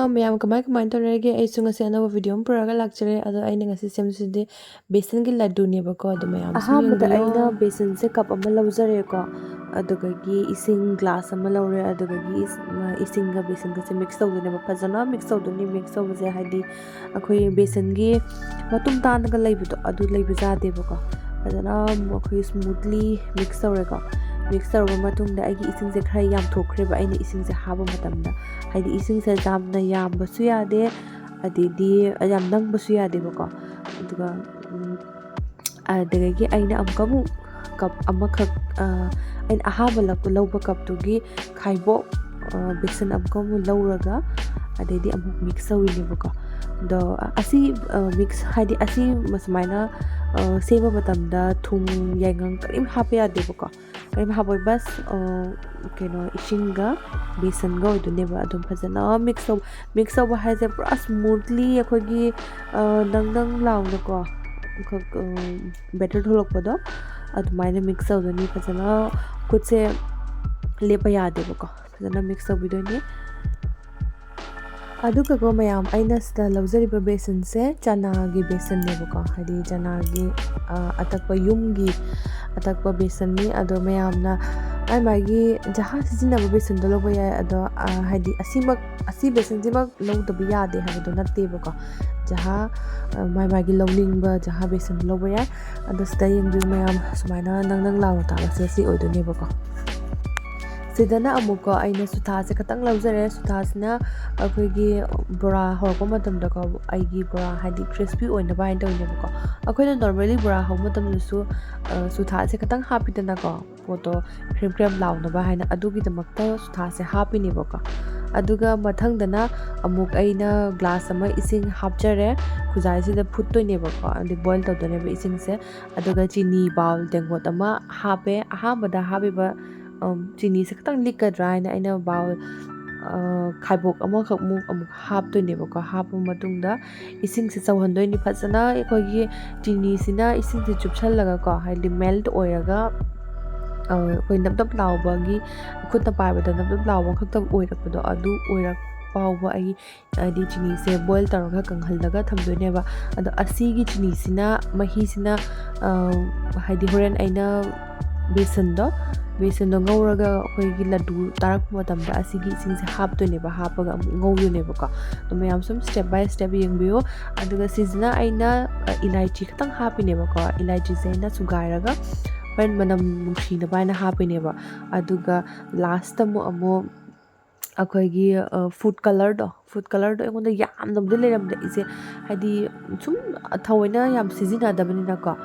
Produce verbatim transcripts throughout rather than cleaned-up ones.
ꯃꯌꯥꯝ ꯀꯃꯥꯏ ꯀꯃꯥꯏꯅ ꯇꯧꯅꯔꯤꯒꯦ? ꯑꯩꯁꯨ ꯉꯁꯤ ꯑꯅꯧꯕ ꯚꯤꯗꯤꯑꯣ ꯑꯃ ꯄꯨꯔꯛꯑꯒ ꯂꯥꯛꯆꯔꯦ꯫ ꯑꯗꯣ ꯑꯩꯅ ꯉꯁꯤ ꯁꯦꯝꯗꯣꯏꯁꯤꯗꯤ ꯕꯦꯁꯟꯒꯤ ꯂꯗꯨꯅꯦꯕꯀꯣ꯫ ꯑꯗꯣ ꯃꯌꯥꯝꯁꯨ ꯑꯍꯥꯟꯕꯗ ꯌꯦꯡꯕꯤꯌꯣ꯫ ꯑꯩꯅ ꯕꯦꯁꯟꯁꯦ ꯀꯞ ꯑꯃ ꯂꯧꯖꯔꯦꯀꯣ꯫ ꯑꯗꯨꯗꯒꯤ ꯏꯁꯤꯡ ꯒ꯭ꯂꯥꯁ ꯑꯃ ꯂꯧꯔꯦ꯫ ꯑꯗꯨꯗꯒꯤ ꯏꯁ-, ꯏꯁꯤꯡꯒ ꯕꯦꯁꯟꯒꯁꯦ ꯃꯤꯛꯁ ꯇꯧꯗꯣꯏꯅꯦꯕ꯫ ꯐꯖꯅ ꯃꯤꯛꯁ ꯇꯧꯗꯣꯏꯅꯤ꯫ ꯃꯤꯛꯁ ꯇꯧꯕꯁꯦ ꯍꯥꯏꯗꯤ ꯑꯩꯈꯣꯏ ꯕꯦꯁꯟꯒꯤ ꯃꯇꯨꯝ ꯇꯥꯅꯒ ꯂꯩꯕꯗꯣ, ꯑꯗꯨ ꯂꯩꯕ ꯌꯥꯗꯦꯕꯀꯣ꯫ ꯐꯖꯅ ꯑꯃꯨꯛ ꯑꯩꯈꯣꯏ ꯁ꯭ꯃꯨꯠꯂꯤ ꯃꯤꯛꯁ ꯇꯧꯔꯦꯀꯣ꯫ ꯃꯤꯛꯁ ꯇꯧꯔꯕ ꯃꯇꯨꯡꯗ ꯑꯩꯒꯤ ꯏꯁꯤꯡꯁꯦ ꯈꯔ ꯌꯥꯝꯊꯣꯛꯈ꯭ꯔꯦꯕ, ꯑꯩꯅ ꯏꯁꯤꯡꯁꯦ ꯍꯥꯞꯄ ꯃꯇꯝꯗ꯫ ꯍꯥꯏꯗꯤ ꯏꯁꯤꯡꯁꯦ ꯌꯥꯝꯅ ꯌꯥꯝꯕꯁꯨ ꯌꯥꯗꯦ, ꯑꯗꯩꯗꯤ ꯌꯥꯝ ꯅꯪꯕꯁꯨ ꯌꯥꯗꯦꯕꯀꯣ꯫ ꯑꯗꯨꯒ, ꯎꯝ, ꯑꯗꯨꯗꯒꯤ ꯑꯩꯅ ꯑꯃꯨꯛꯀ ꯑꯃꯨꯛ ꯀꯞ ꯑꯃꯈꯛ, ꯑ, ꯑꯩꯅ ꯑꯍꯥꯟꯕ ꯂꯧ-, ꯂꯧꯕ ꯀꯞꯇꯨꯒꯤ ꯈꯥꯏꯕꯣꯛ, ꯑ, ꯕꯦꯁꯟ ꯑꯃꯨꯛꯀ ꯑꯃꯨꯛ ꯂꯧꯔꯒ, ꯑꯗꯩꯗꯤ ꯑꯃꯨꯛ ꯃꯤꯛꯁ ꯇꯧꯔꯤꯅꯦꯕꯀꯣ꯫ ꯑꯗꯣ ꯑꯁꯤ, ꯑ, ꯃꯤꯛꯁ ꯍꯥꯏꯗꯤ ꯑꯁꯤ ꯁꯨꯃꯥꯏꯅ, ꯑ, ꯁꯦꯝꯕ ꯃꯇꯝꯗ ꯊꯨꯝ, ꯌꯥꯏꯉꯪ ꯀꯔꯤꯝ ꯍꯥꯞꯄ ꯌꯥꯗꯦꯕꯀꯣ꯫ ꯀꯔꯤꯝ ꯍꯥꯞꯄꯣꯏ, ꯕꯁ, ꯑ, ꯀꯩꯅꯣ, ꯏꯁꯤꯡꯒ ꯕꯦꯁꯟꯒ ꯑꯣꯏꯗꯣꯏꯅꯦꯕ꯫ ꯑꯗꯨꯝ ꯐꯖꯅ ꯃꯤꯛꯁ ꯇꯧ-, ꯃꯤꯛꯁ ꯇꯧꯕ ꯍꯥꯏꯁꯦ ꯄꯨꯔꯥ ꯁ꯭ꯃꯨꯠꯂꯤ ꯑꯩꯈꯣꯏꯒꯤ, ꯑ, ꯅꯪ ꯅꯪ ꯂꯥꯎꯅꯀꯣ, ꯑꯃꯈꯛ, ꯑ, ꯕꯦꯇꯔ ꯊꯣꯛꯂꯛꯄꯗꯣ, ꯑꯗꯨꯃꯥꯏꯅ ꯃꯤꯛꯁ ꯇꯧꯗꯣꯏꯅꯤ꯫ ꯐꯖꯅ ꯈꯨꯠꯁꯦ ꯂꯦꯞꯄ ꯌꯥꯗꯦꯕꯀꯣ, ꯐꯖꯅ ꯃꯤꯛꯁ ꯇꯧꯕꯤꯗꯣꯏꯅꯤ꯫ ꯑꯗꯨꯒꯀꯣ ꯃꯌꯥꯝ, ꯑꯩꯅ ꯁꯤꯗ ꯂꯧꯖꯔꯤꯕ ꯕꯦꯁꯟꯁꯦ ꯆꯅꯥꯒꯤ ꯕꯦꯁꯟꯅꯦꯕꯀꯣ, ꯍꯥꯏꯗꯤ ꯆꯅꯥꯒꯤ, ꯑ, ꯑꯇꯛꯄ, ꯌꯨꯝꯒꯤ ꯑꯇꯛꯄ ꯕꯦꯁꯟꯅꯤ꯫ ꯑꯗꯣ ꯃꯌꯥꯝꯅ ꯃꯥꯏ ꯃꯥꯒꯤ ꯖꯍꯥ ꯁꯤꯖꯤꯟꯅꯕ ꯕꯦꯁꯟꯗꯣ ꯂꯧꯕ ꯌꯥꯏ꯫ ꯑꯗꯣ, ꯑ, ꯍꯥꯏꯗꯤ ꯑꯁꯤꯃꯛ, ꯑꯁꯤ ꯕꯦꯁꯟꯁꯤꯃꯛ ꯂꯧꯗꯕ ꯌꯥꯗꯦ ꯍꯥꯏꯕꯗꯣ ꯅꯠꯇꯦꯕꯀꯣ꯫ ꯖꯍꯥ, ꯑ, ꯃꯥꯏ ꯃꯥꯒꯤ ꯂꯧꯅꯤꯡꯕ ꯖꯍꯥ ꯕꯦꯁꯟ ꯂꯧꯕ ꯌꯥꯏ꯫ ꯑꯗꯣ ꯁꯤꯗ ꯌꯦꯡꯕꯤꯌꯨ ꯃꯌꯥꯝ, ꯁꯨꯃꯥꯏꯅ ꯅꯪ ꯅꯪ ꯂꯥꯎꯅ ꯇꯥꯕꯁꯦ ꯁꯤ ꯑꯣꯏꯗꯣꯏꯅꯦꯕꯀꯣ꯫ ꯁꯤꯗꯅ ꯑꯃꯨꯛꯀꯣ ꯑꯩꯅ ꯁꯨꯊꯥꯁꯦ ꯈꯇꯪ ꯂꯧꯖꯔꯦ꯫ ꯁꯨꯊꯥꯁꯤꯅ ꯑꯩꯈꯣꯏꯒꯤ ꯕꯣꯔꯥ ꯍꯧꯔꯛꯄ ꯃꯇꯝꯗꯀꯣ, ꯑꯩꯒꯤ ꯕꯣꯔꯥ ꯍꯥꯏꯗꯤ ꯀ꯭ꯔꯤꯁꯄꯤ ꯑꯣꯏꯅꯕ ꯍꯥꯏꯅ ꯇꯧꯔꯤꯅꯦꯕꯀꯣ꯫ ꯑꯩꯈꯣꯏꯅ normally ꯕꯣꯔꯥ ꯍꯧꯕ ꯃꯇꯝꯗꯁꯨ, ꯑ, ꯁꯨꯊꯥꯁꯦ ꯈꯇꯪ ꯍꯥꯞꯄꯤꯗꯅꯀꯣ, ꯄꯣꯠꯇꯣ ꯈ꯭ꯔꯦꯝ ꯈ꯭ꯔꯦꯝ ꯂꯥꯎꯅꯕ ꯍꯥꯏꯅ, ꯑꯗꯨꯒꯤꯗꯃꯛꯇ ꯁꯨꯊꯥꯁꯦ ꯍꯥꯞꯄꯤꯅꯦꯕꯀꯣ꯫ ꯑꯗꯨꯒ ꯃꯊꯪꯗꯅ ꯑꯃꯨꯛ ꯑꯩꯅ ꯒ꯭ꯂꯥꯁ ꯑꯃ ꯏꯁꯤꯡ ꯍꯥꯞꯆꯔꯦ꯫ ꯈꯨꯖꯥꯏꯁꯤꯗ ꯐꯨꯠꯇꯣꯏꯅꯦꯕꯀꯣ, ꯑꯗꯩ ꯕꯣꯏꯜ ꯇꯧꯗꯣꯏꯅꯦꯕ ꯏꯁꯤꯡꯁꯦ꯫ ꯑꯗꯨꯒ ꯆꯤꯅꯤ ꯕꯥꯎꯜ ꯇꯦꯡꯀꯣꯠ ꯑꯃ ꯍꯥꯞꯄꯦ꯫ ꯑꯍꯥꯟꯕꯗ ꯍꯥꯞꯄꯤꯕ, ꯑꯝ, ꯆꯤꯅꯤꯁꯦ ꯈꯤꯇꯪ ꯂꯤꯛꯀꯗ꯭ꯔꯥ ꯍꯥꯏꯅ ꯑꯩꯅ ꯕꯥꯎꯜ, ꯑ, ꯈꯥꯏꯕꯣꯛ ꯑꯃꯈꯛꯃꯨꯛ ꯑꯃꯨꯛ ꯍꯥꯞꯇꯣꯏꯅꯦꯕꯀꯣ꯫ ꯍꯥꯞꯄ ꯃꯇꯨꯡꯗ ꯏꯁꯤꯡꯁꯦ ꯁꯧꯍꯟꯗꯣꯏꯅꯤ ꯐꯖꯅ꯫ ꯑꯩꯈꯣꯏꯒꯤ ꯆꯤꯅꯤꯁꯤꯅ ꯏꯁꯤꯡꯁꯦ ꯆꯨꯞꯁꯜꯂꯒꯀꯣ, ꯍꯥꯏꯗꯤ ꯃꯦꯜꯠ ꯑꯣꯏꯔꯒ, ꯑ, ꯑꯩꯈꯣꯏ ꯅꯞ ꯅꯞ ꯂꯥꯎꯕꯒꯤ, ꯈꯨꯠꯅ ꯄꯥꯏꯕꯗ ꯅꯞ ꯅꯞ ꯂꯥꯎꯕ ꯈꯛꯇ ꯑꯣꯏꯔꯛꯄꯗꯣ, ꯑꯗꯨ ꯑꯣꯏꯔꯛ-, ꯐꯥꯎꯕ ꯑꯩ, ꯍꯥꯏꯗꯤ, ꯆꯤꯅꯤꯁꯦ boil ꯇꯧꯔꯒ ꯀꯪꯍꯜꯂꯒ ꯊꯝꯗꯣꯏꯅꯦꯕ꯫ ꯑꯗꯣ ꯑꯁꯤꯒꯤ ꯆꯤꯅꯤꯁꯤꯅ, ꯃꯍꯤꯁꯤꯅ, ꯑ, ꯍꯥꯏꯗꯤ, ꯍꯣꯔꯦꯟ ꯑꯩꯅ ꯕꯦꯁꯟꯗꯣ, ꯕꯦꯁꯟꯗꯣ ꯉꯧꯔꯒ ꯑꯩꯈꯣꯏꯒꯤ ꯂꯗꯨ ꯇꯥꯔꯛꯄ ꯃꯇꯝꯗ ꯑꯁꯤꯒꯤ ꯏꯁꯤꯡꯁꯦ ꯍꯥꯞꯇꯣꯏꯅꯦꯕ, ꯍꯥꯞꯄꯒ ꯑꯃꯨꯛ ꯉꯧꯗꯣꯏꯅꯦꯕꯀꯣ꯫ ꯑꯗꯣ ꯃꯌꯥꯝ ꯁꯨꯝ step by step ꯌꯦꯡꯕꯤꯌꯨ꯫ ꯑꯗꯨꯒ ꯁꯤꯁꯤꯅ ꯑꯩꯅ, ꯑ, ꯏꯂꯥꯏꯆꯤ ꯈꯛꯇꯪ ꯍꯥꯞꯄꯤꯅꯦꯕꯀꯣ꯫ ꯏꯂꯥꯏꯆꯤꯁꯦ ꯑꯩꯅ ꯁꯨꯒꯥꯏꯔꯒ ꯍꯣꯔꯦꯟ ꯃꯅꯝ ꯅꯨꯡꯁꯤꯅꯕ ꯍꯥꯏꯅ ꯍꯥꯞꯄꯤꯅꯦꯕ꯫ ꯑꯗꯨꯒ last ꯑꯃꯨꯛ, ꯑꯃꯨꯛ ꯑꯩꯈꯣꯏꯒꯤ, ꯑ, food colourꯗꯣ, food colourꯗꯣ ꯑꯩꯉꯣꯟꯗ ꯌꯥꯝꯅꯕꯨꯗꯤ ꯂꯩꯔꯝꯗꯦ꯫ ꯑꯩꯁꯦ, ꯍꯥꯏꯗꯤ, ꯁꯨꯝ ꯊꯑꯣꯏꯅ ꯌꯥꯝ ꯁꯤꯖꯤꯟꯅꯗꯕꯅꯤꯅꯀꯣ,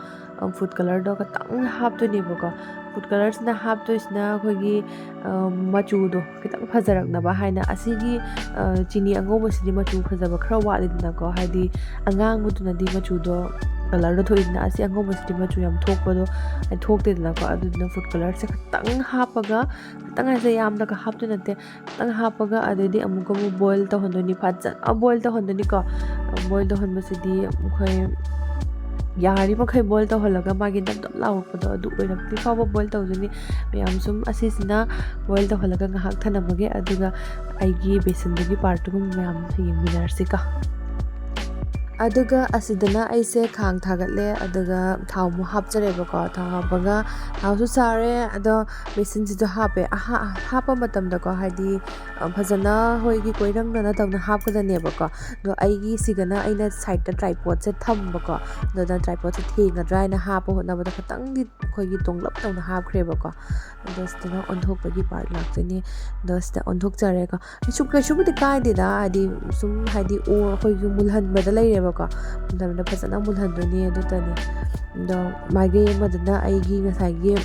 ꯑ, food colourꯗꯣ ꯈꯇꯪ ꯍꯥꯞꯇꯣꯏꯅꯦꯕꯀꯣ꯫ Food colourꯁꯤꯅ ꯍꯥꯞꯇꯣꯏꯁꯤꯅ ꯑꯩꯈꯣꯏꯒꯤ, ꯑ, ꯃꯆꯨꯗꯣ ꯈꯤꯇꯪ ꯐꯖꯔꯛꯅꯕ ꯍꯥꯏꯅ꯫ ꯑꯁꯤꯒꯤ, ꯑ, ꯆꯤꯅꯤ ꯑꯉꯧꯕꯁꯤꯗꯤ ꯃꯆꯨ ꯐꯖꯕ ꯈꯔ ꯋꯥꯠꯂꯤꯗꯅꯀꯣ, ꯍꯥꯏꯗꯤ, ꯑꯉꯥꯡꯕꯗꯨꯅꯗꯤ ꯃꯆꯨꯗꯣ, colourꯗꯣ ꯊꯣꯛꯏꯗꯅ꯫ ꯑꯁꯤ ꯑꯉꯧꯕꯁꯤꯗꯤ ꯃꯆꯨ ꯌꯥꯝ ꯊꯣꯛꯄꯗꯣ, ꯑ, ꯊꯣꯛꯇꯦꯗꯅꯀꯣ꯫ ꯑꯗꯨꯗꯨꯅ food colourꯁꯦ ꯈꯤꯇꯪ ꯍꯥꯞꯄꯒ, ꯈꯤꯇꯪ ꯍꯥꯏꯁꯦ ꯌꯥꯝꯅꯒ ꯍꯥꯞꯇꯣꯏ ꯅꯠꯇꯦ, ꯈꯤꯇꯪ ꯍꯥꯞꯄꯒ ꯑꯗꯩꯗꯤ ꯑꯃꯨꯛꯀ ꯑꯃꯨꯛ boil ꯇꯧꯍꯟꯗꯣꯏꯅꯤ, ꯐꯖꯅ boil ꯇꯧꯍꯟꯗꯣꯏꯅꯤꯀꯣ꯫ Boil ꯇꯧꯍꯟꯕꯁꯤꯗꯤ ꯑꯩꯈꯣꯏ ꯌꯥꯔꯤꯃꯈꯩ boil ꯇꯧꯍꯜꯂꯒ ꯃꯥꯒꯤ ꯅꯞ ꯅꯞ ꯂꯥꯎꯔꯛꯄꯗꯣ ꯑꯗꯨ ꯑꯣꯏꯔꯛꯇ꯭ꯔꯤ ꯐꯥꯎꯕ boil ꯇꯧꯗꯣꯏꯅꯤ꯫ ꯃꯌꯥꯝ ꯁꯨꯝ ꯑꯁꯤꯁꯤꯅ boil ꯇꯧꯍꯜꯂꯒ ꯉꯥꯏꯍꯥꯛ ꯊꯅꯝꯃꯒꯦ, ꯑꯗꯨꯒ ꯑꯩꯒꯤ ꯕꯦꯁꯟꯗꯨꯒꯤ partꯇꯨꯒ ꯃꯌꯥꯝ ꯌꯦꯡꯃꯤꯟꯅꯔꯁꯤꯀꯣ꯫ ꯑꯗꯨꯒ ꯑꯁꯤꯗꯅ ꯑꯩꯁꯦ ꯈꯥꯡ ꯊꯥꯒꯠꯂꯦ, ꯑꯗꯨꯒ ꯊꯥꯎ ꯑꯃꯨꯛ ꯍꯥꯞꯆꯔꯦꯕꯀꯣ꯫ ꯊꯥꯎ ꯍꯥꯞꯄꯒ ꯊꯥꯎꯁꯨ ꯁꯥꯔꯦ, ꯑꯗꯣ ꯕꯦꯁꯟꯁꯤꯁꯨ ꯍꯥꯞꯄꯦ꯫ ꯑꯍꯥ-, ꯍꯥꯞꯄ ꯃꯇꯝꯗꯀꯣ, ꯍꯥꯏꯗꯤ, ꯑ, ꯐꯖꯅ ꯑꯩꯈꯣꯏꯒꯤ ꯀꯣꯏꯔꯪꯅꯅ ꯇꯧꯅ ꯍꯥꯞꯀꯗꯅꯦꯕꯀꯣ꯫ ꯑꯗꯣ ꯑꯩꯒꯤ ꯁꯤꯒꯅ ꯑꯩꯅ sideꯇ tripodꯁꯦ ꯊꯝꯕꯀꯣ, ꯑꯗꯨꯅ tripodꯁꯦ ꯊꯦꯡꯒꯗ꯭ꯔꯥ ꯍꯥꯏꯅ ꯍꯥꯞꯄ ꯍꯣꯠꯅꯕꯗ ꯈꯤꯇꯪꯗꯤ ꯑꯩꯈꯣꯏꯒꯤ ꯇꯣꯡꯂꯞ ꯇꯧꯅ ꯍꯥꯞꯈ꯭ꯔꯦꯕꯀꯣ꯫ ꯑꯗꯣ ꯁꯤꯗꯅ ꯑꯣꯟꯊꯣꯛꯄꯒꯤ part ꯂꯥꯛꯇꯣꯏꯅꯦ꯫ ꯑꯗꯣ ꯁꯤꯗ ꯑꯣꯟꯊꯣꯛꯆꯔꯦꯀꯣ꯫ ꯀꯩꯁꯨ, ꯀꯩꯁꯨꯕꯨꯗꯤ ꯀꯥꯏꯗꯦꯗ, ꯍꯥꯏꯗꯤ ꯁꯨꯝ, ꯍꯥꯏꯗꯤ, ꯑꯣ, ꯑꯩꯈꯣꯏꯒꯤ ꯃꯨꯜꯍꯟꯕꯗ ꯂꯩꯔꯦꯕꯀꯣ꯫ ꯃꯨꯜꯍꯟꯕꯗ ꯐꯖꯅ ꯃꯨꯜꯍꯟꯗꯣꯏꯅꯦ, ꯑꯗꯨꯇꯅꯤ꯫ ꯑꯗꯣ ꯃꯥꯏꯀꯩ ꯑꯃꯗꯅ ꯑꯩꯒꯤ ꯉꯁꯥꯏꯒꯤ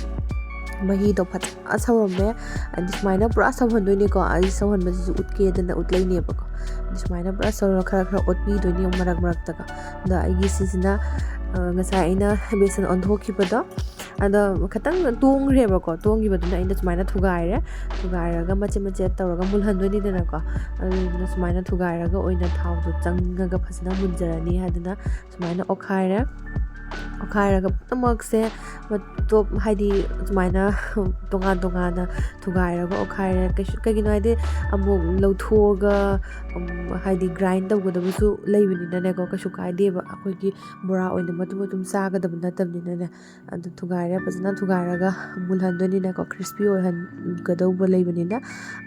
ꯃꯍꯤꯗꯣ ꯐꯖꯅ ꯁꯧꯔꯝꯃꯦ꯫ ꯍꯥꯏꯗꯤ ꯁꯨꯃꯥꯏꯅ ꯄꯨꯔꯥ ꯁꯧꯍꯟꯗꯣꯏꯅꯦꯀꯣ꯫ ꯑꯩ ꯁꯧꯍꯟꯕꯁꯤꯁꯨ ꯎꯠꯀꯦꯗꯅ ꯎꯠꯂꯛꯏꯅꯦꯕꯀꯣ꯫ ꯑꯗꯨ ꯁꯨꯃꯥꯏꯅ ꯄꯨꯔꯥ ꯁꯧꯔ ꯈꯔ ꯈꯔ ꯑꯣꯠꯄꯤꯗꯣꯏꯅꯦ ꯃꯔꯛ ꯃꯔꯛꯇꯒ꯫ ꯑꯗꯣ ꯑꯩꯒꯤ ꯁꯤꯁꯤꯅ, ꯑ, ꯉꯁꯥꯏ ꯑꯩꯅ ꯕꯦꯁꯟ ꯑꯣꯟꯊꯣꯛꯈꯤꯕꯗꯣ, ꯑꯗꯣ ꯈꯤꯇꯪ ꯇꯣꯡꯈ꯭ꯔꯦꯕꯀꯣ꯫ ꯇꯣꯡꯈꯤꯕꯗꯨꯅ ꯑꯩꯅ ꯁꯨꯃꯥꯏꯅ ꯊꯨꯒꯥꯏꯔꯦ꯫ ꯊꯨꯒꯥꯏꯔꯒ ꯃꯆꯦꯠ ꯃꯆꯦꯠ ꯇꯧꯔꯒ ꯃꯨꯜꯍꯟꯗꯣꯏꯅꯤꯗꯅꯀꯣ꯫ ꯑꯗꯨꯗꯨꯅ ꯁꯨꯃꯥꯏꯅ ꯊꯨꯒꯥꯏꯔꯒ ꯑꯣꯏꯅ ꯊꯥꯎꯗꯣ ꯆꯪꯉꯒ ꯐꯖꯅ ꯃꯨꯟꯖꯔꯅꯤ ꯍꯥꯏꯗꯅ ꯁꯨꯃꯥꯏꯅ ꯑꯣꯠꯈꯥꯏꯔꯦ꯫ ꯑꯣꯠꯈꯥꯏꯔꯒ ꯄꯨꯝꯅꯃꯛꯁꯦ ꯃꯇꯣꯞ ꯍꯥꯏꯗꯤ ꯁꯨꯃꯥꯏꯅ ꯇꯣꯉꯥꯟ ꯇꯣꯉꯥꯟꯅ ꯊꯨꯒꯥꯏꯔꯒ ꯑꯣꯠꯈꯥꯏꯔꯦ꯫ ꯀꯩꯁꯨ ꯀꯩꯒꯤꯅꯣ ꯍꯥꯏꯗꯤ ꯑꯃꯨꯛ ꯂꯧꯊꯣꯛꯑꯒ ꯎꯝ, ꯍꯥꯏꯗꯤ ꯒ꯭ꯔꯥꯏꯟ ꯇꯧꯒꯗꯕꯁꯨ ꯂꯩꯕꯅꯤꯅꯅꯦꯀꯣ, ꯀꯩꯁꯨ ꯀꯥꯏꯗꯦꯕ꯫ ꯑꯩꯈꯣꯏꯒꯤ ꯕꯣꯔꯥ ꯑꯣꯏꯅ ꯃꯇꯨꯝ ꯃꯇꯨꯝ ꯆꯥꯒꯗꯕ ꯅꯠꯇꯕꯅꯤꯅꯅꯦ꯫ ꯑꯗꯨ ꯊꯨꯒꯥꯏꯔꯦ, ꯐꯖꯅ ꯊꯨꯒꯥꯏꯔꯒ ꯃꯨꯜꯍꯟꯗꯣꯏꯅꯤꯅꯀꯣ, ꯀ꯭ꯔꯤꯁꯄꯤ ꯑꯣꯏꯍꯟꯒꯗꯧꯕ ꯂꯩꯕꯅꯤꯅ꯫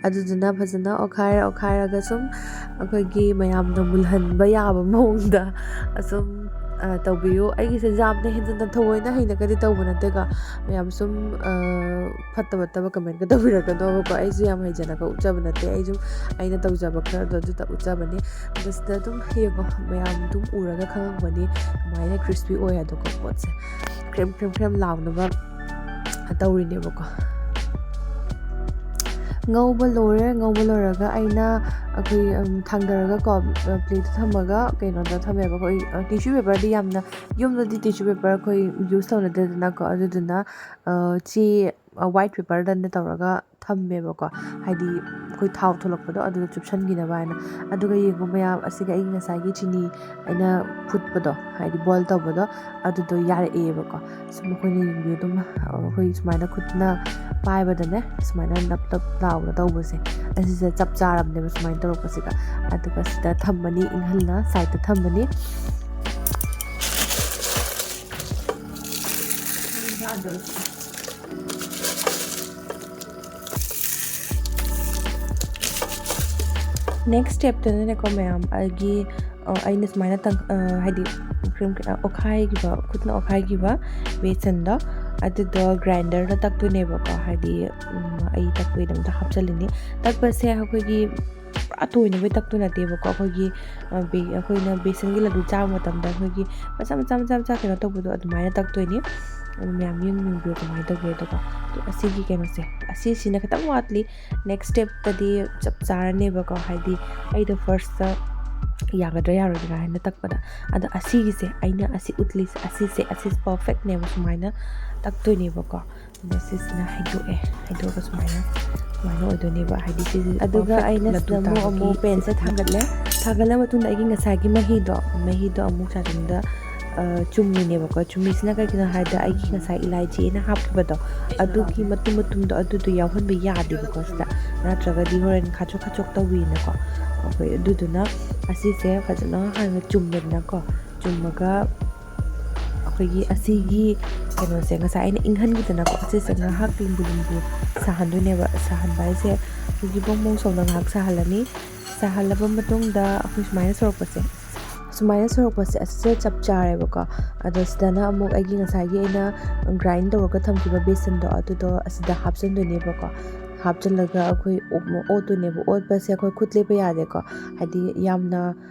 ꯑꯗꯨꯗꯨꯅ ꯐꯖꯅ ꯑꯣꯠꯈꯥꯏꯔ ꯑꯣꯠꯈꯥꯏꯔꯒ ꯁꯨꯝ ꯑꯩꯈꯣꯏꯒꯤ ꯃꯌꯥꯝꯅ ꯃꯨꯜꯍꯟꯕ ꯌꯥꯕ ꯃꯑꯣꯡꯗ ꯑꯁꯨꯝ ꯇꯧꯕꯤꯌꯨ꯫ ꯑꯩꯒꯤꯁꯦ ꯌꯥꯝꯅ ꯍꯦꯟꯖꯟꯅ ꯊꯑꯣꯏꯅ ꯍꯩꯅꯒꯗꯤ ꯇꯧꯕ ꯅꯠꯇꯦꯀꯣ꯫ ꯃꯌꯥꯝ ꯁꯨꯝ ꯐꯠꯇ ꯐꯠꯇꯕ ꯀꯃꯦꯟꯒ ꯇꯧꯕꯤꯔꯛꯀꯅꯣꯕꯀꯣ꯫ ꯑꯩꯁꯨ ꯌꯥꯝ ꯍꯩꯖꯅꯒ ꯎꯠꯆꯕ ꯅꯠꯇꯦ꯫ ꯑꯩꯁꯨ ꯑꯩꯅ ꯇꯧꯖꯕ ꯈꯔꯗꯣ ꯑꯗꯨꯇ ꯎꯠꯆꯕꯅꯤ꯫ ꯑꯗ ꯁꯤꯗ ꯑꯗꯨꯝ ꯌꯦꯡꯉꯣ, ꯃꯌꯥꯝ ꯑꯗꯨꯝ ꯎꯔꯒ ꯈꯪꯉꯝꯒꯅꯤ ꯀꯃꯥꯏꯅ ꯀ꯭ꯔꯤꯁꯄꯤ ꯑꯣꯏ ꯍꯥꯏꯗꯣꯀꯣ꯫ ꯄꯣꯠꯁꯦ ꯈ꯭ꯔꯦꯝ ꯈ꯭ꯔꯦꯝ ꯈ꯭ꯔꯦꯝ ꯂꯥꯎꯅꯕ ꯇꯧꯔꯤꯅꯦꯕꯀꯣ꯫ ꯉꯧꯕ ꯂꯣꯏꯔꯦ꯫ ꯉꯧꯕ ꯂꯣꯏꯔꯒ ꯑꯩꯅ ꯑꯩꯈꯣꯏ ꯊꯥꯡꯗꯔꯒꯀꯣ, ꯄ꯭ꯂꯦꯠꯇ ꯊꯝꯃꯒ ꯀꯩꯅꯣꯗ ꯊꯝꯃꯦꯕ꯫ ꯑꯩꯈꯣꯏ ꯇꯤꯁꯨ ꯄꯦꯄꯔꯗꯤ ꯌꯥꯝꯅ, ꯌꯨꯝꯗꯗꯤ ꯇꯤꯁꯨ ꯄꯦꯄꯔ ꯑꯩꯈꯣꯏ ꯌꯨꯁ ꯇꯧꯅꯗꯦꯗꯅꯀꯣ꯫ ꯑꯗꯨꯗꯨꯅ ꯆꯦ ꯋꯥꯏꯠ ꯄꯦꯄꯔꯗꯅ ꯇꯧꯔꯒ ꯊꯝꯃꯦꯕꯀꯣ꯫ ꯍꯥꯏꯗꯤ ꯑꯩꯈꯣꯏ ꯊꯥꯎ ꯊꯣꯛꯂꯛꯄꯗꯣ ꯑꯗꯨꯗ ꯆꯨꯞꯁꯟꯈꯤꯅꯕ ꯍꯥꯏꯅ꯫ ꯑꯗꯨꯒ ꯌꯦꯡꯉꯣ ꯃꯌꯥꯝ, ꯑꯁꯤꯒ ꯑꯩꯒꯤ ꯉꯁꯥꯏꯒꯤ ꯆꯤꯅꯤ ꯑꯩꯅ ꯐꯨꯠꯄꯗꯣ, ꯍꯥꯏꯗꯤ ꯕꯣꯏꯜ ꯇꯧꯕꯗꯣ, ꯑꯗꯨꯗꯣ ꯌꯥꯔꯛꯑꯦꯕꯀꯣ꯫ ꯁꯨꯝ ꯑꯩꯈꯣꯏꯅ ꯌꯦꯡꯕꯤꯌꯨ ꯑꯗꯨꯝ, ꯑꯩꯈꯣꯏ ꯁꯨꯃꯥꯏꯅ ꯈꯨꯠꯅ ꯄꯥꯏꯕꯗꯅꯦ ꯁꯨꯃꯥꯏꯅ ꯅꯞ ꯅꯞ ꯂꯥꯎꯅ ꯇꯧꯕꯁꯦ, ꯑꯁꯤꯁꯦ ꯆꯞ ꯆꯥꯔꯕꯅꯦꯕ ꯁꯨꯃꯥꯏꯅ ꯇꯧꯔꯛꯄꯁꯤꯒ꯫ ꯑꯗꯨꯒ ꯁꯤꯗ ꯊꯝꯃꯅꯤ, ꯏꯪꯍꯟꯅ ꯁꯥꯏꯠꯇ ꯊꯝꯃꯅꯤ꯫ ꯅꯦꯛꯁ ꯁ꯭ꯇꯦꯞꯇꯅꯅꯦꯀꯣ ꯃꯌꯥꯝ, ꯑꯩꯒꯤ ꯑꯩꯅ ꯁꯨꯃꯥꯏꯅ ꯍꯥꯏꯗꯤ ꯑꯣꯠꯈꯥꯏꯈꯤꯕ, ꯈꯨꯠꯅ ꯑꯣꯠꯈꯥꯏꯈꯤꯕ ꯕꯦꯁꯟꯗꯣ ꯑꯗꯨꯗꯣ ꯒ꯭ꯔꯥꯏꯟꯗꯔꯗ ꯇꯛꯇꯣꯏꯅꯦꯕꯀꯣ꯫ ꯍꯥꯏꯗꯤ ꯑꯩ ꯇꯛꯄꯒꯤꯗꯃꯛꯇ ꯍꯥꯞꯆꯜꯂꯤꯅꯤ꯫ ꯇꯛꯄꯁꯦ ꯑꯩꯈꯣꯏꯒꯤ ꯄꯨꯔꯥ ꯇꯣꯏꯅꯕꯩ ꯇꯛꯇꯣꯏ ꯅꯠꯇꯦꯕꯀꯣ꯫ ꯑꯩꯈꯣꯏꯒꯤ ꯑꯩꯈꯣꯏꯅ ꯕꯦꯁꯟꯒꯤ ꯂꯗꯨ ꯆꯥꯕ ꯃꯇꯝꯗ ꯑꯩꯈꯣꯏꯒꯤ ꯃꯆꯥ ꯃꯆꯥ ꯃꯆꯥ ꯃꯆꯥ ꯀꯩꯅꯣ ꯇꯧꯕꯗꯣ ꯑꯗꯨꯃꯥꯏꯅ ꯇꯛꯇꯣꯏꯅꯤ꯫ ꯑꯗꯨ ꯃꯌꯥꯝ ꯌꯦꯡꯕꯤꯌꯨ ꯀꯃꯥꯏꯅ ꯇꯧꯒꯦ꯫ ꯑꯗꯨꯒ ꯑꯁꯤꯒꯤ ꯀꯩꯅꯣꯁꯦ, ꯑꯁꯤꯁꯤꯅ ꯈꯤꯇꯪ ꯋꯥꯠꯂꯤ꯫ ꯅꯦꯛꯁ ꯁ꯭ꯇꯦꯞꯇꯗꯤ ꯆꯞ ꯆꯥꯔꯅꯦꯕꯀꯣ꯫ ꯍꯥꯏꯗꯤ ꯑꯩꯗꯣ ꯐꯥꯔꯁꯇ ꯌꯥꯒꯗ꯭ꯔꯥ ꯌꯥꯔꯣꯏꯗ꯭ꯔꯥ ꯍꯥꯏꯅ ꯇꯛꯄꯗ, ꯑꯗꯣ ꯑꯁꯤꯒꯤꯁꯦ, ꯑꯩꯅ ꯑꯁꯤ ꯎꯠꯂꯤꯁꯦ, ꯑꯁꯤꯁꯦ, ꯑꯁꯤꯁꯦ ꯄꯔꯐꯦꯛꯅꯦꯕ꯫ ꯁꯨꯃꯥꯏꯅ ꯇꯛꯇꯣꯏꯅꯦꯕꯀꯣ꯫ ꯑꯗ ꯁꯤꯁꯤꯅ ꯍꯩꯗꯣꯛꯑꯦ꯫ ꯍꯩꯗꯣꯛꯑꯒ ꯁꯨꯃꯥꯏꯅ, ꯁꯨꯃꯥꯏꯅ ꯑꯣꯏꯗꯣꯏꯅꯦꯕ꯫ ꯍꯥꯏꯗꯤ ꯁꯤꯁꯦ ꯑꯗꯨꯒ perfect ꯑꯩꯅ ꯂꯗꯨ ꯁꯤꯗ ꯑꯃꯨꯛ ꯇꯥꯕꯒꯤ ꯑꯃꯨꯛ ꯄꯦꯟꯁꯦ ꯊꯥꯡꯒꯠꯂꯦ꯫ ꯊꯥꯡꯒꯠꯂ ꯃꯇꯨꯡꯗ ꯑꯩꯒꯤ ꯉꯁꯥꯏꯒꯤ ꯃꯍꯤꯗꯣ, ꯃꯍꯤꯗꯣ ꯑꯃꯨꯛ ꯆꯥꯖꯨꯝꯗ ꯆꯨꯝꯃꯤꯅꯦꯕꯀꯣ꯫ ꯆꯨꯝꯃꯤꯁꯤꯅ ꯀꯩꯒꯤꯅꯣ ꯍꯥꯏꯕꯗ, ꯑꯩꯒꯤ ꯉꯁꯥꯏ ꯏꯂꯥꯏꯆꯤ ꯑꯩꯅ ꯍꯥꯞꯈꯤꯕꯗꯣ, ꯑꯗꯨꯒꯤ ꯃꯇꯨꯝ ꯃꯇꯨꯝꯗꯣ ꯑꯗꯨꯗꯣ ꯌꯥꯎꯍꯟꯕ ꯌꯥꯗꯦꯕꯀꯣ ꯁꯤꯗ, ꯅꯠꯇ꯭ꯔꯒꯗꯤ ꯍꯣꯔꯦꯟ ꯈꯥꯆꯣꯛ ꯈꯥꯆꯣꯛ ꯇꯧꯋꯤꯅꯀꯣ꯫ ꯑꯩꯈꯣꯏ ꯑꯗꯨꯗꯨꯅ ꯑꯁꯤꯁꯦ ꯐꯖꯅ ꯍꯥꯟꯅ ꯆꯨꯝꯃꯦꯗꯅꯀꯣ꯫ ꯆꯨꯝꯃꯒ ꯑꯩꯈꯣꯏꯒꯤ ꯑꯁꯤꯒꯤ ꯀꯩꯅꯣꯁꯦ ꯉꯁꯥꯏ ꯑꯩꯅ ꯏꯪꯍꯟꯈꯤꯗꯅꯀꯣ꯫ ꯑꯁꯤꯁꯦ ꯉꯥꯏꯍꯥꯛ ꯂꯨꯝꯕꯨ ꯂꯨꯝꯕꯨ ꯁꯥꯍꯟꯗꯣꯏꯅꯦꯕ꯫ ꯁꯥꯍꯟꯕ ꯍꯥꯏꯁꯦ ꯑꯩꯈꯣꯏꯒꯤ ꯕꯣꯡ ꯕꯣꯡ ꯁꯧꯅ ꯉꯥꯏꯍꯥꯛ ꯁꯥꯍꯜꯂꯅꯤ꯫ ꯁꯥꯍꯜꯂꯕ ꯃꯇꯨꯡꯗ ꯑꯩꯈꯣꯏ ꯁꯨꯃꯥꯏꯅ ꯁꯧꯔꯛꯄꯁꯦ, ꯁꯨꯃꯥꯏꯅ ꯁꯧꯔꯛꯄꯁꯦ ꯑꯁꯤꯁꯦ ꯆꯞ ꯆꯥꯔꯦꯕꯀꯣ꯫ ꯑꯗꯣ ꯁꯤꯗꯅ ꯑꯃꯨꯛ ꯑꯩꯒꯤ ꯉꯁꯥꯏꯒꯤ ꯑꯩꯅ ꯒ꯭ꯔꯥꯏꯟ ꯇꯧꯔꯒ ꯊꯝꯈꯤꯕ ꯕꯦꯁꯟꯗꯣ ꯑꯗꯨꯗꯣ ꯑꯁꯤꯗ ꯍꯥꯞꯆꯤꯟꯗꯣꯏꯅꯦꯕꯀꯣ꯫ ꯍꯥꯞꯆꯤꯜꯂꯒ ꯑꯩꯈꯣꯏ ꯑꯣꯠ-, ꯑꯣꯠꯇꯣꯏꯅꯦꯕ꯫ ꯑꯣꯠꯄꯁꯦ ꯑꯩꯈꯣꯏ ꯈꯨꯠ ꯂꯦꯞꯄ ꯌꯥꯗꯦꯀꯣ꯫ ꯍꯥꯏꯗꯤ ꯌꯥꯝꯅ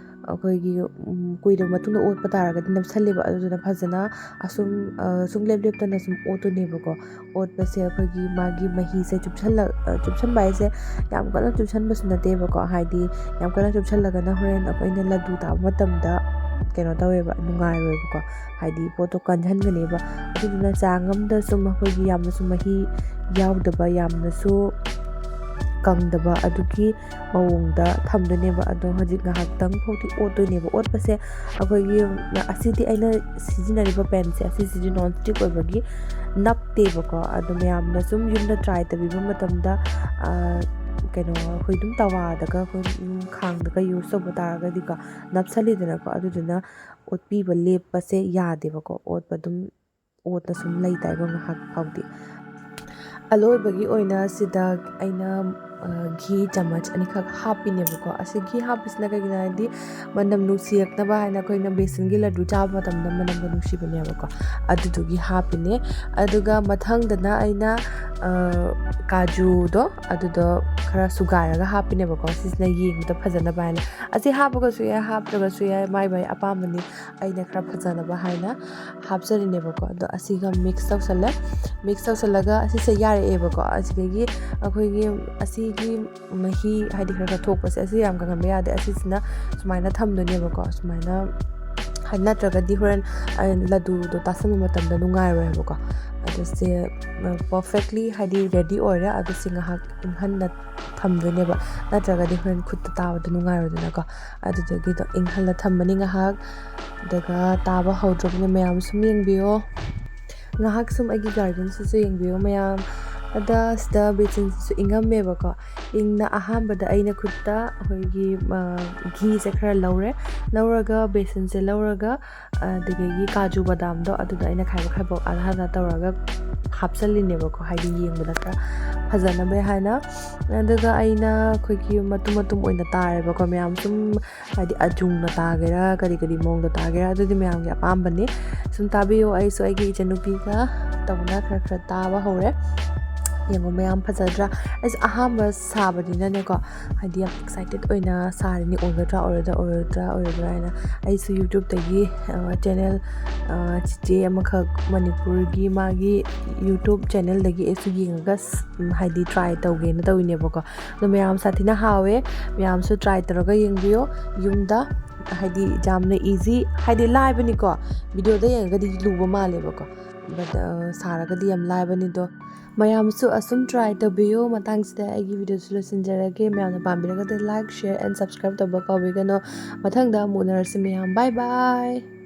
ꯑꯩꯈꯣꯏꯒꯤ, ꯎꯝ, ꯀꯨꯏꯔꯕ ꯃꯇꯨꯡꯗ ꯑꯣꯠꯄ ꯇꯥꯔꯒꯗꯤ ꯅꯞꯁꯜꯂꯦꯕ꯫ ꯑꯗꯨꯗꯨꯅ ꯐꯖꯅ ꯑꯁꯨꯝ, ꯑ, ꯁꯨꯡꯂꯦꯞ ꯂꯦꯞꯇꯅ ꯁꯨꯝ ꯑꯣꯠꯇꯣꯏꯅꯦꯕꯀꯣ꯫ ꯑꯣꯠꯄꯁꯦ ꯑꯩꯈꯣꯏꯒꯤ ꯃꯥꯒꯤ ꯃꯍꯤꯁꯦ ꯆꯨꯞꯁꯜꯂ-, ꯑ, ꯆꯨꯞꯁꯟꯕ ꯍꯥꯏꯁꯦ ꯌꯥꯝ ꯀꯟꯅ ꯆꯨꯞꯁꯟꯕꯁꯨ ꯅꯠꯇꯦꯕꯀꯣ꯫ ꯍꯥꯏꯗꯤ ꯌꯥꯝ ꯀꯟꯅ ꯆꯨꯞꯁꯜꯂꯒꯅ ꯍꯣꯔꯦꯟ ꯑꯩꯈꯣꯏꯅ ꯂꯗꯨ ꯇꯥꯕ ꯃꯇꯝꯗ ꯀꯩꯅꯣ ꯇꯧꯋꯦꯕ, ꯅꯨꯡꯉꯥꯏꯔꯣꯏꯕꯀꯣ꯫ ꯍꯥꯏꯗꯤ ꯄꯣꯠꯇꯣ ꯀꯟꯍꯟꯒꯅꯦꯕ꯫ ꯑꯗꯨꯗꯨꯅ ꯆꯥꯡ ꯑꯃꯗ ꯁꯨꯝ ꯑꯩꯈꯣꯏꯒꯤ ꯌꯥꯝꯅꯁꯨ ꯃꯍꯤ ꯌꯥꯎꯗꯕ, ꯌꯥꯝꯅꯁꯨ ꯀꯪꯗꯕ, ꯑꯗꯨꯒꯤ ꯃꯑꯣꯡꯗ ꯊꯝꯗꯣꯏꯅꯦꯕ꯫ ꯑꯗꯣ ꯍꯧꯖꯤꯛ ꯉꯥꯏꯍꯥꯛꯇꯪ ꯐꯥꯎꯗꯤ ꯑꯣꯠꯇꯣꯏꯅꯦꯕ꯫ ꯑꯣꯠꯄꯁꯦ ꯑꯩꯈꯣꯏꯒꯤ, ꯑꯁꯤꯗꯤ ꯑꯩꯅ ꯁꯤꯖꯤꯟꯅꯔꯤꯕ ꯄꯦꯟꯁꯦ ꯑꯁꯤꯁꯤꯗꯤ ꯅꯣꯟ ꯁ꯭ꯇꯤꯛ ꯑꯣꯏꯕꯒꯤ ꯅꯞꯇꯦꯕꯀꯣ꯫ ꯑꯗꯣ ꯃꯌꯥꯝꯅ ꯁꯨꯝ ꯌꯨꯝꯗ ꯇ꯭ꯔꯥꯏ ꯇꯧꯕꯤꯕ ꯃꯇꯝꯗ, ꯑ, ꯀꯩꯅꯣ, ꯑꯩꯈꯣꯏ ꯑꯗꯨꯝ ꯇꯋꯥꯗꯒ, ꯑꯩꯈꯣꯏ ꯑꯗꯨꯝ ꯈꯥꯡꯗꯒ ꯌꯨꯁ ꯇꯧꯕ ꯇꯥꯔꯒꯗꯤꯀꯣ, ꯅꯞꯁꯜꯂꯤꯗꯅꯀꯣ꯫ ꯑꯗꯨꯗꯨꯅ ꯑꯣꯠꯄꯤꯕ ꯂꯦꯞꯄꯁꯦ ꯌꯥꯗꯦꯕꯀꯣ꯫ ꯑꯣꯠꯄ ꯑꯗꯨꯝ ꯑꯣꯠꯅ ꯁꯨꯝ ꯂꯩ ꯇꯥꯏꯕ ꯉꯥꯏꯍꯥꯛ ꯐꯥꯎꯗꯤ꯫ ꯑꯂꯣꯏꯕꯒꯤ ꯑꯣꯏꯅ ꯁꯤꯗ ꯑꯩꯅ, ꯑ, ꯘꯤ ꯆꯥꯃꯁ ꯑꯅꯤꯈꯛ ꯍꯥꯞꯄꯤꯅꯦꯕꯀꯣ꯫ ꯑꯁꯤ ꯘꯤ ꯍꯥꯞꯄꯤꯁꯤꯅ ꯀꯩꯒꯤꯅꯣ ꯍꯥꯏꯗꯤ ꯃꯅꯝ ꯅꯨꯡꯁꯤꯔꯛꯅꯕ ꯍꯥꯏꯅ ꯑꯩꯈꯣꯏꯅ ꯕꯦꯁꯟꯒꯤ ꯂꯗꯨ ꯆꯥꯕ ꯃꯇꯝꯗ ꯃꯅꯝꯒ ꯅꯨꯡꯁꯤꯕꯅꯦꯕꯀꯣ꯫ ꯑꯗꯨꯗꯨꯒꯤ ꯍꯥꯞꯄꯤꯅꯦ꯫ ꯑꯗꯨꯒ ꯃꯊꯪꯗꯅ ꯑꯩꯅ, ꯑ, ꯀꯥꯖꯨꯗꯣ ꯑꯗꯨꯗꯣ ꯈꯔ ꯁꯨꯒꯥꯏꯔꯒ ꯍꯥꯞꯄꯤꯅꯦꯕꯀꯣ꯫ ꯁꯤꯁꯤꯅ ꯌꯦꯡꯕꯗ ꯐꯖꯅꯕ ꯍꯥꯏꯅ꯫ ꯑꯁꯤ ꯍꯥꯞꯄꯒꯁꯨ ꯌꯥꯏ, ꯍꯥꯞꯇ꯭ꯔꯒꯁꯨ ꯌꯥꯏ, ꯃꯥꯏ ꯃꯥꯏ ꯑꯄꯥꯝꯕꯅꯤ꯫ ꯑꯩꯅ ꯈꯔ ꯐꯖꯅꯕ ꯍꯥꯏꯅ ꯍꯥꯞꯆꯔꯤꯅꯦꯕꯀꯣ꯫ ꯑꯗꯣ ꯑꯁꯤꯒ ꯃꯤꯛꯁ ꯇꯧꯁꯜꯂꯦ꯫ ꯃꯤꯛꯁ ꯇꯧꯁꯜꯂꯒ ꯑꯁꯤꯁꯦ ꯌꯥꯔꯛꯑꯦꯕꯀꯣ꯫ ꯑꯁꯤꯗꯒꯤ ꯑꯩꯈꯣꯏꯒꯤ ꯑꯁꯤꯒꯤ ꯃꯍꯤ ꯍꯥꯏꯗꯤ ꯈꯔ ꯈꯔ ꯊꯣꯛꯄꯁꯦ, ꯑꯁꯤ ꯌꯥꯝ ꯀꯪꯍꯟꯕ ꯌꯥꯗꯦ꯫ ꯑꯁꯤꯁꯤꯅ ꯁꯨꯃꯥꯏꯅ ꯊꯝꯗꯣꯏꯅꯦꯕꯀꯣ꯫ ꯁꯨꯃꯥꯏꯅ ꯍꯥꯏ-, ꯅꯠꯇ꯭ꯔꯒꯗꯤ ꯍꯣꯔꯦꯟ, ꯑ, ꯂꯗꯨꯗꯣ ꯇꯥꯁꯟꯕ ꯃꯇꯝꯗ ꯅꯨꯡꯉꯥꯏꯔꯣꯏꯕꯀꯣ꯫ ꯑꯗꯣ ꯁꯦ ꯄꯔꯐꯦꯛꯂꯤ ꯍꯥꯏꯗꯤ ꯔꯦꯗꯤ ꯑꯣꯏꯔꯦ꯫ ꯑꯗꯨ ꯁꯤ ꯉꯥꯏꯍꯥꯛ ꯏꯪꯍꯟꯅ ꯊꯝꯗꯣꯏꯅꯦꯕ, ꯅꯠꯇ꯭ꯔꯒꯗꯤ ꯍꯣꯔꯦꯟ ꯈꯨꯠꯇ ꯇꯥꯕꯗꯣ ꯅꯨꯡꯉꯥꯏꯔꯣꯏꯗꯅꯀꯣ꯫ ꯑꯗꯨꯗꯒꯤꯗꯣ ꯏꯪꯍꯜꯂ ꯊꯝꯃꯅꯤ ꯉꯥꯏꯍꯥꯛ꯫ ꯑꯗꯨꯒ ꯇꯥꯕ ꯍꯧꯗ꯭ꯔꯕꯅꯤ, ꯃꯌꯥꯝ ꯁꯨꯝ ꯌꯦꯡꯕꯤꯌꯣ꯫ ꯉꯥꯏꯍꯥꯛ ꯁꯨꯝ ꯑꯩꯒꯤ ꯒꯥꯔꯗꯦꯟꯁꯤꯁꯨ ꯌꯦꯡꯕꯤꯌꯣ ꯃꯌꯥꯝ꯫ ꯑꯗ ꯁꯤꯗ ꯕꯦꯁꯟꯁꯤꯁꯨ ꯏꯪꯉꯝꯃꯦꯕꯀꯣ꯫ ꯏꯪꯅ ꯑꯍꯥꯟꯕꯗ ꯑꯩꯅ ꯈꯨꯠꯇ ꯑꯩꯈꯣꯏꯒꯤ, ꯑ, ꯘꯤꯁꯦ ꯈꯔ ꯂꯧꯔꯦ꯫ ꯂꯧꯔꯒ ꯕꯦꯁꯟꯁꯦ ꯂꯧꯔꯒ, ꯑꯗꯨꯗꯒꯤ ꯀꯥꯖꯨ ꯕꯗꯥꯝꯗꯣ ꯑꯗꯨꯗ ꯑꯩꯅ ꯈꯥꯏꯕ ꯈꯥꯏꯕꯣꯛ ꯑꯗꯥ ꯑꯗꯥ ꯇꯧꯔꯒ ꯍꯥꯞꯆꯜꯂꯤꯅꯦꯕꯀꯣ, ꯍꯥꯏꯗꯤ ꯌꯦꯡꯕꯗ ꯈꯔ ꯐꯖꯅꯕ ꯍꯥꯏꯅ꯫ ꯑꯗꯨꯒ ꯑꯩꯅ ꯑꯩꯈꯣꯏꯒꯤ ꯃꯇꯨꯝ ꯃꯇꯨꯝ ꯑꯣꯏꯅ ꯇꯥꯔꯦꯕꯀꯣ ꯃꯌꯥꯝ, ꯁꯨꯝ ꯍꯥꯏꯗꯤ ꯑꯖꯨꯡꯅ ꯇꯥꯒꯦꯔꯥ, ꯀꯔꯤ ꯀꯔꯤ ꯃꯑꯣꯡꯗ ꯇꯥꯒꯦꯔꯥ, ꯑꯗꯨꯗꯤ ꯃꯌꯥꯝꯒꯤ ꯑꯄꯥꯝꯕꯅꯤ꯫ ꯁꯨꯝ ꯇꯥꯕꯤꯌꯨ, ꯑꯩꯁꯨ ꯑꯩꯒꯤ ꯏꯆꯟꯅꯨꯄꯤꯒ ꯇꯧꯅ ꯈꯔ ꯈꯔ ꯇꯥꯕ ꯍꯧꯔꯦ꯫ ꯌꯦꯡꯉꯣ ꯃꯌꯥꯝ, ꯐꯖꯗ꯭ꯔꯥ? ꯑꯩꯁꯨ ꯑꯍꯥꯟꯕ ꯁꯥꯕꯅꯤꯅꯅꯦꯀꯣ, ꯍꯥꯏꯗꯤ ꯌꯥꯝ ꯑꯦꯛꯁꯥꯏꯇꯦꯠ ꯑꯣꯏꯅ ꯁꯥꯔꯤꯅꯤ, ꯑꯣꯏꯒꯗ꯭ꯔꯥ ꯑꯣꯏꯔꯣꯏꯗ꯭ꯔꯥ ꯑꯣꯏꯔꯣꯏꯗ꯭ꯔꯥ ꯑꯣꯏꯔꯣꯏꯗ꯭ꯔꯥ ꯍꯥꯏꯅ꯫ ꯑꯩꯁꯨ ꯌꯨꯇ꯭ꯌꯨꯕꯇꯒꯤ, ꯑ, ꯆꯦꯅꯦꯜ, ꯑ, ꯆꯤꯆꯦ ꯑꯃꯈꯛ ꯃꯅꯤꯄꯨꯔꯒꯤ ꯃꯥꯒꯤ ꯌꯨꯇ꯭ꯌꯨꯕ ꯆꯦꯅꯦꯜꯗꯒꯤ ꯑꯩꯁꯨ ꯌꯦꯡꯉꯒ ꯁ-, ꯎꯝ, ꯍꯥꯏꯗꯤ ꯇ꯭ꯔꯥꯏ ꯇꯧꯒꯦꯅ ꯇꯧꯋꯤꯅꯦꯕꯀꯣ꯫ ꯑꯗꯣ ꯃꯌꯥꯝ ꯁꯥꯊꯤꯅ ꯍꯥꯎꯋꯦ, ꯃꯌꯥꯝꯁꯨ ꯇ꯭ꯔꯥꯏ ꯇꯧꯔꯒ ꯌꯦꯡꯕꯤꯌꯣ ꯌꯨꯝꯗ꯫ ꯍꯥꯏꯗꯤ ꯌꯥꯝꯅ ꯏꯖꯤ, ꯍꯥꯏꯗꯤ ꯂꯥꯏꯕꯅꯤꯀꯣ, ꯚꯤꯗꯤꯑꯣꯗ ꯌꯦꯡꯉꯒꯗꯤ ꯂꯨꯕ ꯃꯥꯜꯂꯦꯕꯀꯣ, ꯕꯠ, ꯑ, ꯁꯥꯔꯒꯗꯤ ꯌꯥꯝ ꯂꯥꯏꯕꯅꯤꯗꯣ꯫ ꯃꯌꯥꯝꯁꯨ ꯑꯁꯨꯝ ꯇ꯭ꯔꯥꯏ ꯇꯧꯕꯤꯌꯨ꯫ ꯃꯇꯥꯡꯁꯤꯗ ꯑꯩꯒꯤ ꯚꯤꯗꯤꯑꯣꯁꯨ ꯂꯣꯏꯁꯤꯟꯖꯔꯒꯦ꯫ ꯃꯌꯥꯝꯅ ꯄꯥꯝꯕꯤꯔꯒꯗꯤ like, share and subscribe ꯇꯧꯕ ꯀꯥꯎꯕꯤꯒꯅꯨ꯫ ꯃꯊꯪꯗ ꯑꯃꯨꯛ ꯎꯅꯔꯁꯤ ꯃꯌꯥꯝ꯫ Bye bye꯫